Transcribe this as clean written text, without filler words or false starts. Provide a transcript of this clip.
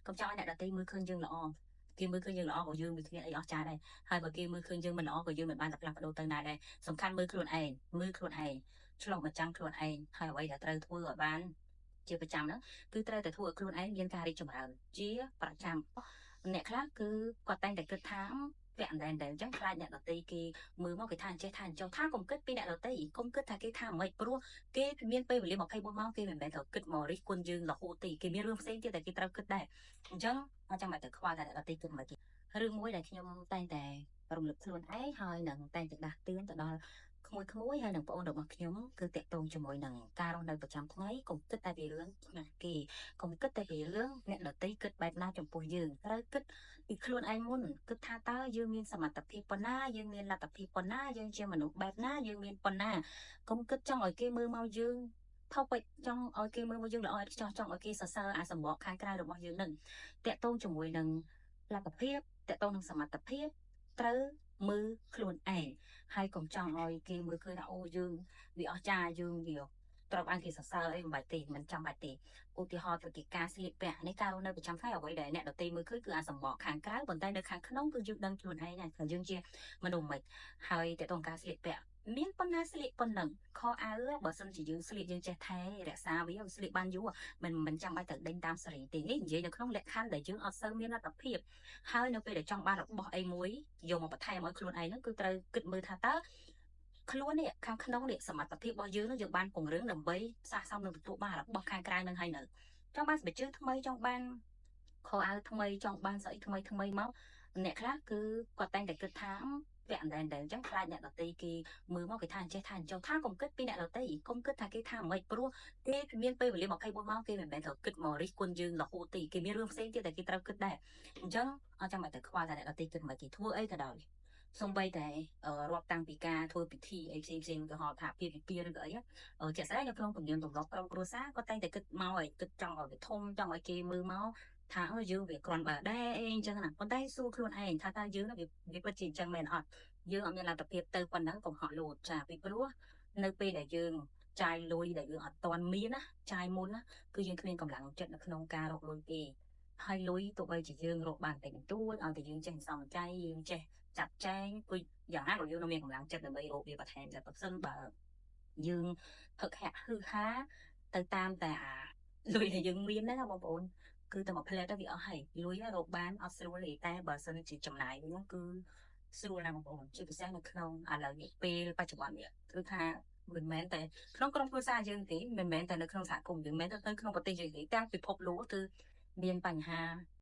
កុំចង់ឲ្យអ្នកដទៃមើលឃើញយើងល្អគេមើលឃើញយើងល្អក៏យើងវាគ្មានអីអស្ចារ្យដែរហើយបើគេមើលឃើញយើងមិនល្អក៏យើងមិនបានតែផ្លាស់ប្ដូរទៅណាដែរសំខាន់មើលខ្លួនឯងមើលខ្លួនឯងឆ្លុះបញ្ចាំងខ្លួនឯងហើយអ្វីដែលត្រូវធ្វើឲ្យបានជាប្រចាំហ្នឹងគឺត្រូវតែធ្វើឲ្យខ្លួនឯងមានការរីកចម្រើនជាប្រចាំអ្នកខ្លះគឺគាត់តែងតែគិតថាពាក់អណ្ដែនតែអញ្ចឹងខ្លាចអ្នកដទៃគេមើលមកគេថាអញ្ចេះថាអញ្ចោះថាកុំគិតពីអ្នកដទៃកុំគិតថាគេថាមិនព្រោះគេមានពេលវេលា24ម៉ោងគេមិនមែនត្រូវគិតមករិះគន់យើងរហូតទេគេមានរឿងផ្សេងទៀតដែលគេត្រូវគិតដែរអញ្ចឹងអត់ចាំបាច់ទៅខ្វល់តែអ្នកដទៃគិតមកគេរឿងមួយដែលខ្ញុំតែងតែរំលឹកខ្លួនឯងហើយនឹងតែងតែដាស់តឿនទៅដល់ក្មួយៗហើយនឹងប្អូនរបស់ខ្ញុំគឺតាក់ទងជាមួយនឹងការរស់នៅប្រចាំថ្ងៃកុំគិតតែពីរឿងណាគេកុំគិតតែពីរឿងអ្នកដទៃគិតបែបណាចំពោះយើងត្រូវគិតពីខ្លួនឯងមុនគិតថាតើយើងមានសមត្ថភាពប៉ុណ្ណាយើងមានលទ្ធភាពប៉ុណ្ណាយើងជាមនុស្សបែបណាយើងមានប៉ុណ្ណាកុំគិតចង់ឲ្យគេមើលមកយើងថោកពេកចង់ឲ្យគេមើលមកយើងល្អឥតខ្ចោះចង់ឲ្យគេសរសើរអាសម្បកខាងក្រៅរបស់យើងនឹងតាក់ទងជាមួយនឹងលទ្ធភាពតាក់ទងនឹងសមត្ថភាពត្រូវមើលខ្លួនឯងហើយកុំចង់ឲ្យគេមើលឃើញថាអូយើងវាអស្ចារ្យយើងវាត្រូវបានគេសរសើរអីមិនបាច់ទេមិនចាំបាច់ទេឧទាហរណ៍ទៅជាការស្លៀកពាក់នេះការរស់នៅប្រចាំថ្ងៃអ្វីដែលអ្នកដទៃមើលឃើញគឺអាសម្បកខាងក្រៅប៉ុន្តែនៅខាងក្នុងគឺយើងដឹងខ្លួនឯងថាយើងជាមនុស្សមិនហើយតើតងការស្លៀកពាក់មានប៉ុណ្ណាស្លៀកប៉ុណ្ណឹងខោអាវបើសិនជាយើងស្លៀកយើងចេះថែរក្សាវាស្លៀកបានយូរមិនចាំបាច់ត្រូវដេញតាមសេរីទេនេះនិយាយនៅក្នុងលក្ខខណ្ឌដែលយើងអត់សូវមានលទ្ធភាពហើយនៅពេលដែលចង់បានរបស់អីមួយយកមកបន្ថែមឲ្យខ្លួនឯងហ្នឹងគឺត្រូវគិតមើលថាតើខ្លួននេះខាងក្នុងនេះសមត្ថភាពរបស់យើងនឹងយើងបានពង្រឹងដើម្បីស័ក្តិសមនឹងទទួលបានរបស់ខាងក្រៅនឹងហើយនៅចង់បានស្បែកជើងថ្មីចង់បានខោអាវថ្មីចង់បានស្អីថ្មីថ្មីមកអ្នកខ្លះគឺគាត់តែងតែគិតថាពាក់អណ្ដែនតែអញ្ចឹងខ្លាចអ្នកដទៃគេមើលមកគេថាអញ្ចេះថាអញ្ចោះថាកុំគិតពីអ្នកដទៃកុំគិតថាគេថាមិនព្រោះគេមានពេលវេលា24ម៉ោងគេមិនមែនត្រូវគិតមករិះគន់យើងរហូតទេគេមានរឿងផ្សេងទៀតដែលគេត្រូវគិតដែរអញ្ចឹងអត់ចាំបាច់ទៅខ្វល់តែអ្នកដទៃគិតមកគេធ្វើអីក៏ដោយសំបីតែរាប់តាំងពីការធ្វើពិធីអីផ្សេងផ្សេងទៅហៅថាពីពិធីឬក៏អីជាក់ស្ដែងនៅក្នុងទំនៀមទម្លាប់ក្រុមគ្រួសារគាត់តែងតែគិតមកឲ្យគិតចង់ឲ្យវាធំចង់ឲ្យគេមើលមកថាយើងវាគ្រាន់បើដែរអីអញ្ចឹងណាប៉ុន្តែសួរខ្លួនឯងថាតើយើងវាពិតជាអញ្ចឹងមែនអត់យើងអត់មានលទ្ធភាពទៅប៉ុណ្ណឹងកុំហក់លោតចាពីព្រោះនៅពេលដែលយើងចាយលុយដែលយើងអត់ទាន់មានណាចាយមុនណាគឺយើងគ្មានកម្លាំងចិត្តនៅក្នុងការរកលុយទេហើយលុយទោះបីជាយើងរកបានតែបន្ទួចឲ្យតែយើងចេះសំចៃយើងចេះចាត់ចែងគឺយ៉ាងណាក៏យើងនៅមានកម្លាំងចិត្តដើម្បីរកវាបន្ថែមតែបើសិនបើយើងហឹកហាក់ហឺហាទៅតាមតែអាលុយដែលយើងមានហ្នឹងណាបងប្អូនគឺតែមួយផ្លែទៅវាអស់ហើយលុយរកបានអត់ស្រួលទេតែបើសិនជាចំណាយវិញគឺស្រួលណាស់បងប្អូនជាពិសេសនៅក្នុងឥឡូវនេះពេលបច្ចុប្បន្ននេះគឺថាមិនមែនតែក្នុងក្រុមគ្រួសារយើងទេមិនមែនតែនៅក្នុងសហគមន៍យើងមិនមែនតែនៅក្នុងប្រទេសយើងទេទាំងពិភពលោកគឺមានបញ្ហា